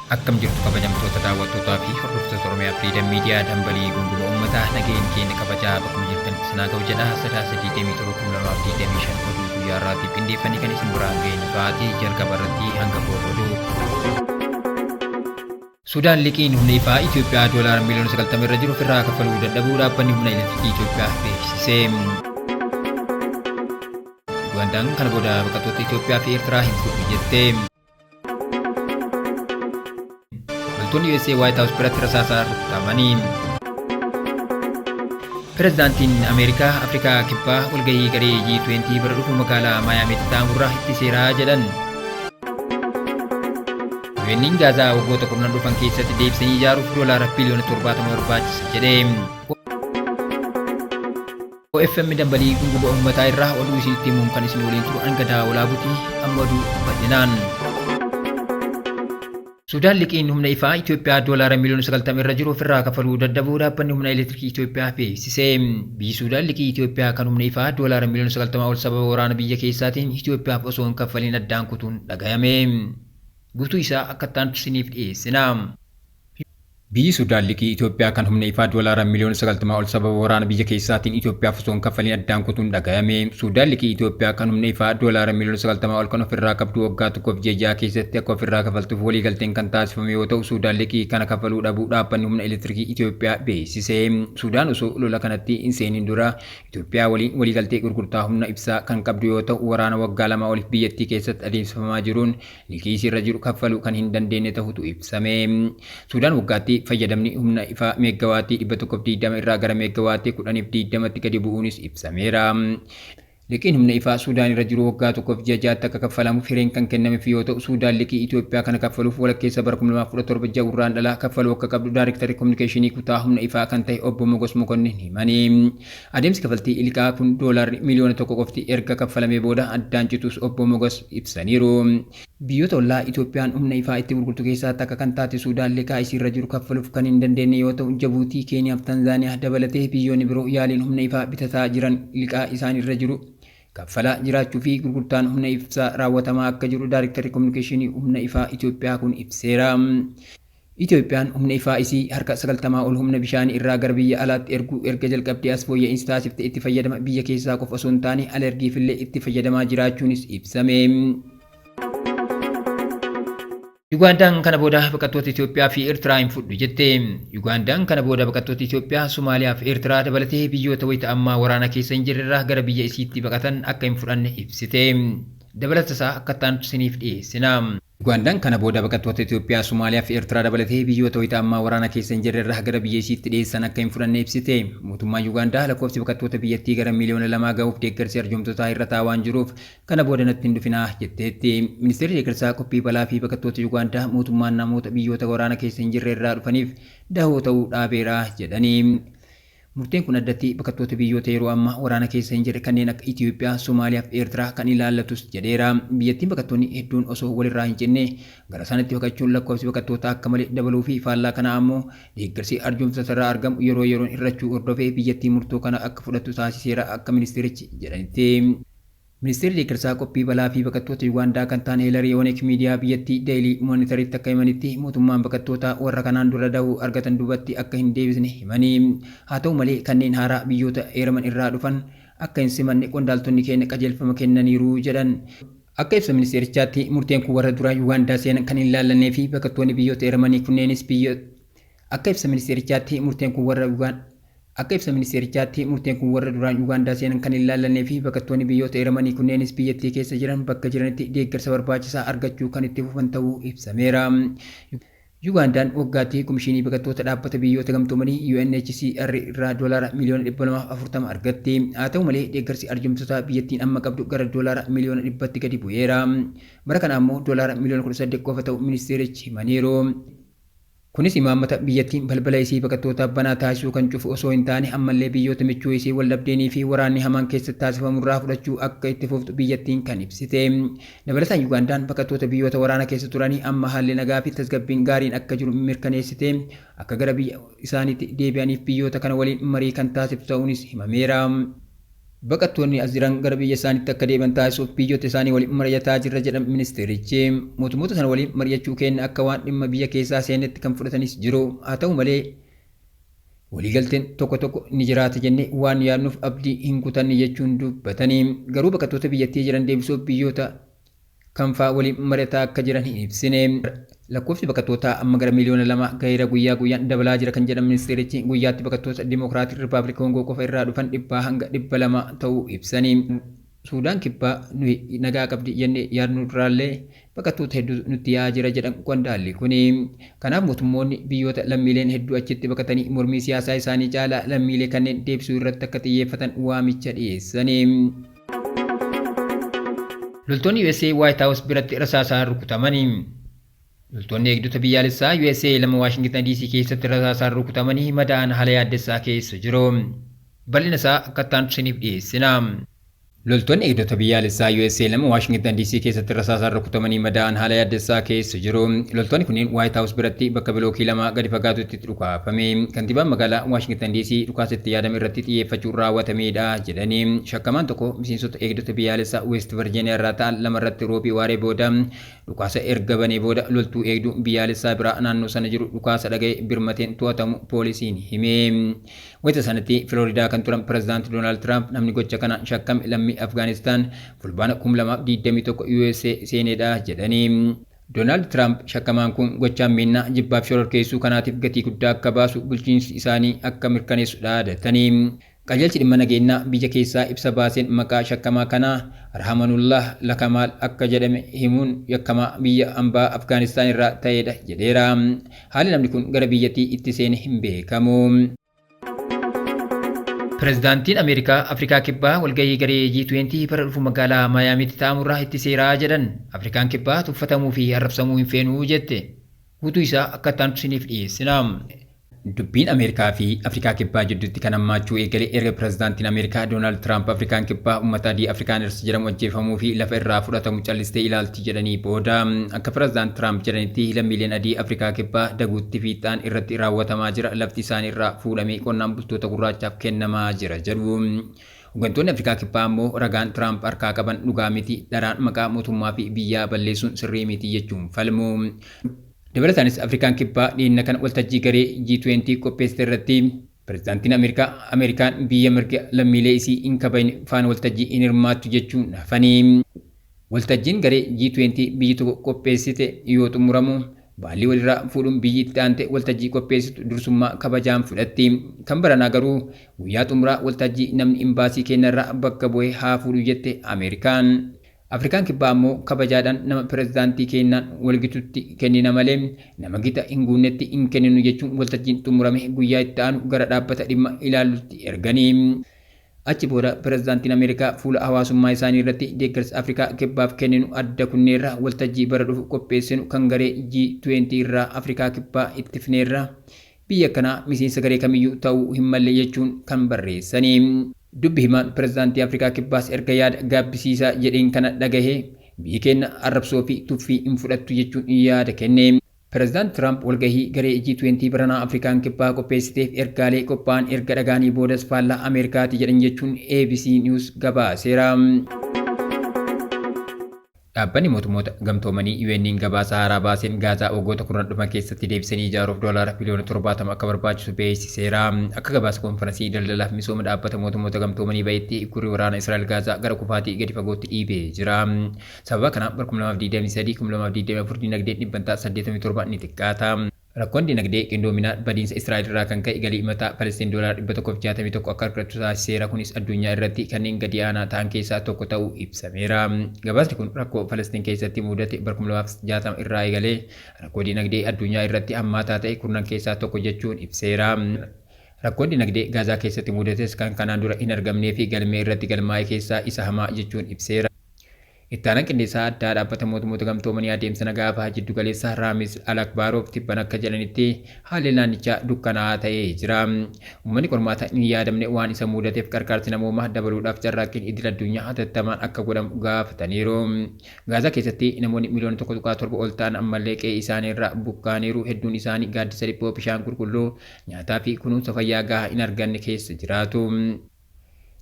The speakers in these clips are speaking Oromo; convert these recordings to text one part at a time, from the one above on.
Akkam jirtu kabajamtoota daawwattootaa fi hordoftoota Oromiyaa Freedom Media dambalii gunguma uummataa nageenyi keenya kabajaa bakkuma jirtanitti isin haa ga'u jedha Sadaasa 27 2025 oduu guyyaa har'aatiif qindeeffannee kan isin biraan geenyu taati jalqaba irratti hangafoota oduu. Sudaan liqiin humna ifaa Itoophiyaa doolaara miiliyoona 90 irra jiru ofirraa kaffaluu dadhabuu dhaabbanni humna elektirikii Itoophiyaa beeksise. Ugaandaan kana booda baqattoota Itoophiyaa fi Eertiraa hin fudhu jette. Loltoonni USA White House biratti rasaasaan rukutamanii. Pirezidaantiin Ameerikaa Afrikaa Kibbaa walgahii garee G20 bara dhufu magaalaa Maayaamiitti taa'amurraa ittiseera jedhan. UN'n Gaazaa waggoota kurnan dhufan keessatti deebisanii ijaaruuf doolaara biliyoona 70 barbaachisa jedhe. OFM dambalii gunguma uummataa irraa oduu isinitti himuun kan isin waliin turu Angadaa Walaabuti amma oduu bal'inaan. Sudaan liqiin humna ifaa Itoophiyaa doolaara miiliyoona 90 irra jiru ofirraa kafaluu dadhabuu dhaabbanni humna elektirikii Itoophiyaa beeksise. Biyyi Sudaan liqii Itoophiyaa kan humna ifaa doolaara miiliyoona 90 ol sababa waraana biyya keessaatiin Itoophiyaaf osoo hin kaffaliin addaan kutuun dhagayame. Guutuu isaa akka itti aanutti isiniif dhiyeessina. Biyyi Sudaan liqii Itoophiyaa kan humna ifaa doolaara miiliyoona 90 ol sababa waraana biyya keessaatiin Itoophiyaaf osoo hin kaffaliin addaan kutuun dhagayame. Sudaan liqii Itoophiyaa kan humna ifaa doolaara miiliyoona 90 ol kan ofirraa qabdu waggaa tokkoof ji'a ja'a keessatti akka ofirraa kafaltuuf waliigalteen kan taasifame yoo ta'u, Sudaan liqii kana kafaluu dhabuu dhaabbanni humna elektirikii Itoophiyaa beeksise. Sudaan osoo lola kanatti hin seenin dura Itoophiyaa waliin waliigaltee gurgurtaa humna ibsaa kan qabdu yoo ta'u, waraana waggaa lamaa oliif biyyattii keessatti adeemsifamaa jiruun liqii isiirra jiru kaffaluu kan hin dandeenne tahutu ibsame. Suudaan waggaatti fayyadamni humna ifaa meeggawaatii 120 irraa gara meeggawaatii 10 fi 20tti gadi bu'uunis ibsameera. Liqiin humna ifaa Suudaan irra jiru waggaa tokkoof ji'a ja'atti akka kaffalamuuf hireen kan kennameef yoo ta'u, Suudaan liqii Itoophiyaa kana kaffaluuf walakkeessa bara 2017 ji'a Gurraandhalaa kaffaluu akka qabdu Daarektarri Kominikeeshinii Kutaa Humna Ifaa kan ta'e Obbo Mogos Mokonnin himani. Adeemsi kafaltii liqaa kun doolaarri miiliyoona 1 qofti erga kaffalamee booda addaan cituus Obbo Mogas ibsaniiru. Biyyoota ollaa Itoophiyaan humna ifaa itti gurgurtu keessaa takka kan taate Suudaan liqaa isiirra jiru kaffaluuf kan hin dandeenne yoo ta'u, Jabuutii, Keeniyaa fi Tanzaaniyaa dabalatee biyyoonni biroo yaaliin humna ifaa bitataa jiran liqaa isaanirra jiru kaffalaa jiraachuu fi gurgurtaan humna ibsaa raawwatamaa akka jiru Daarektarri Kominikeeshinii Humna Ifaa Itoophiyaa kun ibseera. Itoophiyaan humna ifaa isii harka 90 ol humna bishaanii irraa gara biyya alaatti erguu erga jalqabdee as fooyya'iinsi taasifte itti fayyadama biyya keessaa qofa osoo hin taane alergiifillee itti fayyadamaa jiraachuunis ibsame. Yugaandaan kana booda baqattoota Itoophiyaa fi Eertiraa hin fudhu jette. Yugaandaan kana booda baqattoota Itoophiyaa, Somaaliyaa fi Eertiraa dabalatee biyyoota wayita ammaa waraana keessa hin jirrerraa gara biyya isiitti baqatan akka hin fudhanne ibsite. Dabalata isaa akka itti aanutti isiniif dhiyeessina. Ugaandaan kana booda baqattoota Itoophiyaa, Somaaliyaa fi Eertiraa dabalatee biyyoota wayita ammaa waraana keessa hin jirre irraa gara biyya isiitti dhiyeessan akka hin fudhanne ibsite. Mootummaan Yugaandaa lakkoofsi baqattoota biyyattii gara miiliyoona lamaa gahuuf deeggarsi arjoomtotaa hir'ataa waan jiruuf kana booda natti hin dhufinaa jetteetti. Ministeerri Deeggarsaa Qophii Balaa fi Baqattoota Yugaandaa mootummaan namoota biyyoota waraana keessa hin jirre irraa dhufaniif dahoo ta'uu dhaabeera jedhani. Murteen kun addatti baqattoota biyyoota yeroo ammaa waraana keessa hin jirre kanneen akka Itoophiyaa, Somaaliyaa fi Eertiraa kan ilaallatus jedheera. Biyyattiin baqattoonni hedduun osoo walirraa hin cinne gara isaanitti baqachuun lakkoofsi baqattootaa akka malee dabaluu fi faallaa kanaa ammoo deeggarsi arjoomtotarraa argamu yeroo yeroon hir'achuu hordofee biyyattiin murtoo kana akka fudhattu taasiseera akka ministeerichi jedhanitti. Ministeerri Deeggarsaa Qophii Balaa fi Baqattoota Yugaandaa kan ta'an Hilarii Onek miidiyaa biyyattii Daily Monitor'tti akka himanitti, mootummaan baqattoota warra kanaan dura dahoo argatan dubatti akka hin deebisne himani. Haa ta'u malee kanneen haaraa biyyoota eeraman irraa dhufan akka hin simanne qondaaltonni keenya qajeelfama kennaniiru jedhan. Akka ibsa ministeerichaatti murteen kun warra dura Yugaandaa seenan kan hin ilaallannee fi baqattoonni biyyoota eeramanii kunneenis biyya Akka ibsa ministeerichaatti murteen kun warra Akka ibsa ministeerichaatti murteen kun warra duraan Yugaandaa seenan kan hin ilaallannee fi baqattoonni biyyoota eeramanii kunneenis biyyattii keessa jiran bakka jiranitti deeggarsa barbaachisaa argachuu kan itti fufan ta'uu ibsameera. Yugaandaan waggaatti Komishinii Baqattoota Dhaabbata Biyyoota Gamtoomanii, UNHCR, irraa doolaara miiliyoona 240 argatti. Haa ta'u malee deeggarsi arjoomtotaa biyyattiin amma qabdu gara doolaara miiliyoona 100tti gadi bu'eera. Bara kana ammoo doolaara miiliyoona 18 qofa ta'uu ministeerichi himaniiru. Kunis imaammata biyyattiin balbala isii baqattootaaf banaa taasisuu kan cufu osoo hin taane ammallee biyyoota michuu isii waldhabdeenii fi waraanni hamaan keessatti taasifamurraa fudhachuu akka itti fuftu biyyattiin kan ibsite. Dabalataan Yugaandaan baqattoota biyyoota waraana keessa turanii amma haalli nagaa fi tasgabbiin gaariin akka jiru mirkaneessitee akka gara biyya isaaniitti deebi'aniif biyyoota kana waliin marii kan taasiftu ta'uunis himameera. Baqattoonni as jiran gara biyya isaaniitti akka deebi'an taasisuuf biyyoota isaanii waliin mari'ataa jirra jedhan ministeerichi. Mootummoota sana waliin mari'achuu keenya akka waan dhimma biyya keessaa seenetti kan fudhatanis jiru. Haa ta'u malee waliigalteen tokko tokko ni jiraata jennee waan yaadnuuf abdii hin kutanne jechuun dubbatanii, garuu baqattoota biyyattii jiran deebisuuf biyyoota kam fa'aa waliin mari'ataa akka jiran hin ibsine. Lakkoofsi baqattootaa amma gara miliyoona 2 gaheera, guyyaa guyyaan dabalaa jira kan jedhan ministeerichi, guyyaatti baqattoota Dimokiraatik Rippaabilik Koongoo qofa irraa dhufan 100 hanga 200 ta'uu ibsanii. Suudaan Kibbaa nuyi nagaa qabdi jennee yaadnu duraallee baqattoota hedduu nutti yaa'aa jira jedhan qondaalli kuni. Kanaaf mootummoonni biyyoota lammiileen hedduu achitti baqatanii mormii siyaasaa isaanii caalaa lammiilee kanneen deebisuu irratti akka xiyyeeffatan waamicha dhiyeessanii. Loltoonni USA White House biratti rasaasaan rukutamanii. Loltoonni eegdota biyyaalessaa USA lama Waashingtan DC keessatti rasaasaan rukutamanii madaa'an haala yaaddessaa keessa jiru. Bal'ina isaa akka itti isiniif dhiyeessina. Loltoonni eegdota biyyaalessaa USA lama Waashingtan DC keessatti rasaasaan rukutamanii madaa'an haala yaaddessaa keessa jiru. Loltoonni kunneen White House biratti bakka bilookii 2 gadi fagaatutti dhukaafame. Kantiibaan magaalaa Waashingtan DC dhukaasa itti yaadame irratti xiyyeeffachuun raawwatamedha jedhanii. Shakkamaan tokko miseensota eegdota biyyaalessaa West Virginia irraa ta'an lama irratti Roobii waaree booda dhukaasa erga banee booda, loltuu eegduu biyyaalessaa biraa naannoo sana jiru dhukaasa dhaga'ee birmateen to'atamu poolisiin hime. Wayita sanatti Filooridaa kan turan Pireezidaanti Doonaald Tiraamp, namni gocha kanaan shakkame lammii Afgaanistaan Fulbaana 2021 USA seenedha jedhanii. Doonaald Tiraamp shakkamaan kun gochaan minnaa jibbaaf shororkeessuu kanaatiif gatii guddaa akka baasu bulchiinsi isaanii akka mirkaneessu dhaadatanii. Qajeelchi dhimma nageenyaa biyya keessaa ibsa baaseen maqaa shakkamaa kanaa Rahmanullah Lakamaal akka jedhame himuun, yakkamaa biyya hambaa Afgaanistaan irraa ta'edha jedheera. Haalli namni kun gara biyyattii itti seene hin beekamu. Pireezidaantiin Ameerikaa Afrikaa Kibbaa walgahii garee G20 bara dhufu magaalaa Maayaamiitti taa'amurraa itti seeraa jedhan. Afrikaan Kibbaa tuffatamuu fi arrabsamuu hin feenuu jette. Guutuu isaa akka itti isiniif dhiyeessina. Dubbiin Ameerikaa fi Afrikaa Kibbaa jidduutti kan hammaachuu eegale erga Pireezidaantiin Ameerikaa Doonaald Tiraamp Afrikaan Kibbaa uummata adii Afrikaaners jedhamu ajjeefamuu fi lafa irraa fudhatamu callistee ilaalti jedhanii booda. Akka Pireezidaant Tiraamp jedhanitti, lammiileen adii Afrikaa Kibbaa daguutti fiixaan irratti raawwatamaa jira, lafti isaanii irraa fuudhamee qonnaan bultoota gurraachaaf kennamaa jira jedhu. Hooggantoonni Afrikaa Kibbaa immoo ragaan Tiraamp harkaa qaban dhugaa miti, dharaan maqaa mootummaa fi biyyaa balleessuun sirrii miti jechuun falmu. Dabalataanis Afrikaan Kibbaa dhiyeenya kana waltajjii garee G20 qopheessite irratti Pireezidaantiin Ameerikaa Ameerikaan biyya mirga lammiilee isii hin kabajne faana waltajjii hin hirmaattu jechuun hafanii. Waltajjiin garee G20 biyyi tokko qopheessite yoo xumuramu, baallii walirraa fuudhuun biyyi itti aante waltajjii qopheessitu dursummaa kabajaan fudhatti. Kan baranaa garuu guyyaa xumuraa waltajjii namni imbaasii keenyarraa bakka bu'ee haa fuudhu jette Ameerikaan. Afrikaan Kibbaa ammoo kabajaadhaan nama pireezidaantii keenyaan walgitutti kennina malee nama gita hin guunnetti hin kenninu jechuun waltajjiin xumurame guyyaa itti aanu gara dhaabbata dhimma ilaallutti erganii. Achi booda Pireezidaantiin Ameerikaa fuula hawaasummaa isaanii irratti, deeggarsa Afrikaa Kibbaaf kenninu adda kunneerra, waltajjii bara dhufu qopheessinu kan garee G20 irraa Afrikaa Kibbaa ittifneerra. Biyya kanaa miseensa garee kamiyyuu ta'uu hin malle jechuun kan barreessanii. Dubbi himaan Pireezidaantii Afrikaa Kibbaas erga yaada gaabbisiisaa jedheen kana dhagahee, biyyi keenya arrabsoo fi tuffii hin fudhattu jechuun yaada kenne. Pireezidaant Tiraamp walgahii garee G20 baranaa Afrikaan Kibbaa qopheessiteef ergaalee qophaa'an erga dhagaanii boodas faallaa Ameerikaati jedhan jechuun ABC News gabaaseera. Dhaabbanni Mootummoota Gamtoomanii UN'n gabaasa haaraa baaseen Gaazaa waggoota 10 dhufan keessatti deebisanii ijaaruuf doolaara biliyoona 70 akka barbaachisu beeksiseera. Akka gabaasa Koonferansii Daldalaaf Misooma Dhaabbata Mootummoota Gamtoomanii bahetti, gurri waraana Israa'el Gaazaa gara kufaatii gadi fagootti dhiibee jira. Sababa kanaan bara 2023 2024 dinagdeen 87% ni xiqqaata. Rakkoon dinagdee qindoominaa badiinsa Israa'el irraa kan ka'e galii mataa Palestiin doolaara 161 akka argattu taasiseera. Kunis addunyaa irratti kanneen gadi aanaa ta'an keessaa tokko ta'uu ibsameera. Gabaasni kun rakkoo Palestiin keessatti mudate bara 2060 irraa eegalee rakkoo dinagdee addunyaa irratti hammaataa ta'e kurnan keessaa tokko jechuun ibseera. Rakkoon dinagdee Gaazaa keessatti mudates kan kanaan dura hin argamnee fi galmee irratti galmaa'e keessaa isa hamaa jechuun ibseera. Itti aanaan qindeessaa addaa Dhaabbata Mootummoota Gamtoomanii adeemsa nagaa Baha Jiddu Galeessaa Raamis Alakbaaroof tibban akka jedhanitti, haalli naannichaa dukkanaa'aa ta'ee jira. Uummanni qormaata hin yaadamne waan isa mudateef qarqaarsi namoomaa dabaluudhaaf carraaqqiin idil addunyaa hatattamaan akka godhamu gaafataniiru. Gaazaa keessatti namoonni miliyoona 1.7 ol ta'an ammallee qe'ee isaanii irraa buqqa'aniiru. Hedduun isaanii gaaddisa dhiphoo, bishaan qulqulluu, nyaataa fi kunuunsa fayyaa gahaa hin arganne keessa jiraatu.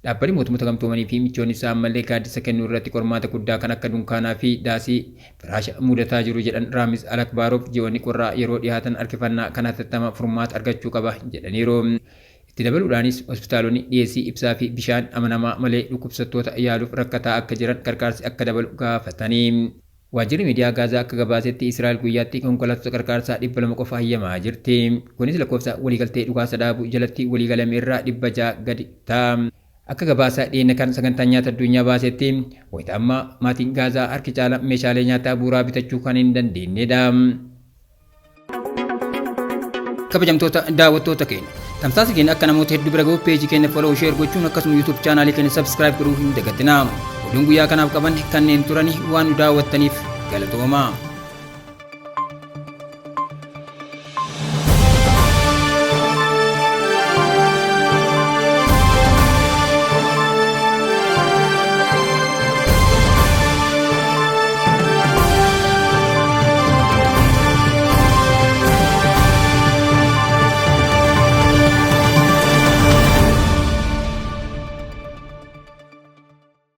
Dhaabbanni Mootummoota Gamtoomanii fi michoonni isaa ammallee gaaddisa kennuu irratti qormaata guddaa kan akka dunkaanaa fi daasii firaasha mudataa jiru jedhan Raamis Alakbaaroof ji'oonni qorraa yeroo dhiyaatan harkifannaa kan hatattama furmaata argachuu qaba jedhaniiru. Itti dabaluudhaanis hospitaalonni dhiyeessii ibsaa fi bishaan amanamaa malee dhukkubsattoota yaaluuf rakkataa akka jiran qarqaarsi akka dabalu gaafatanii. Waajjirri miidiyaa Gaazaa akka gabaasetti Israa'el guyyaatti konkolaattota qarqaarsaa 200 qofa hayyamaa jirti. Kunis lakkoofsa waliigaltee dhukaasa dhaabuu jalatti waliigalame irraa 600 gadi ta'a. Akka gabaasa dhiyeenya kan sagantaan nyaata addunyaa baasetti wayita ammaa maatiin Gaazaa harki caala meeshaalee nyaataa bu'uuraa bitachuu kan hin dandeenyedha. Kabajamtoota daawwattoota keenya tamsaasa keenya akka namoota hedduu bira gahu peejii keenya follow share gochuun akkasuma YouTube chaanaalii keenya subscribe godhuu hin dagatinaa. Oduun guyyaa kanaaf qaban kanneen turani waan nu daawwattaniif galatoomaa.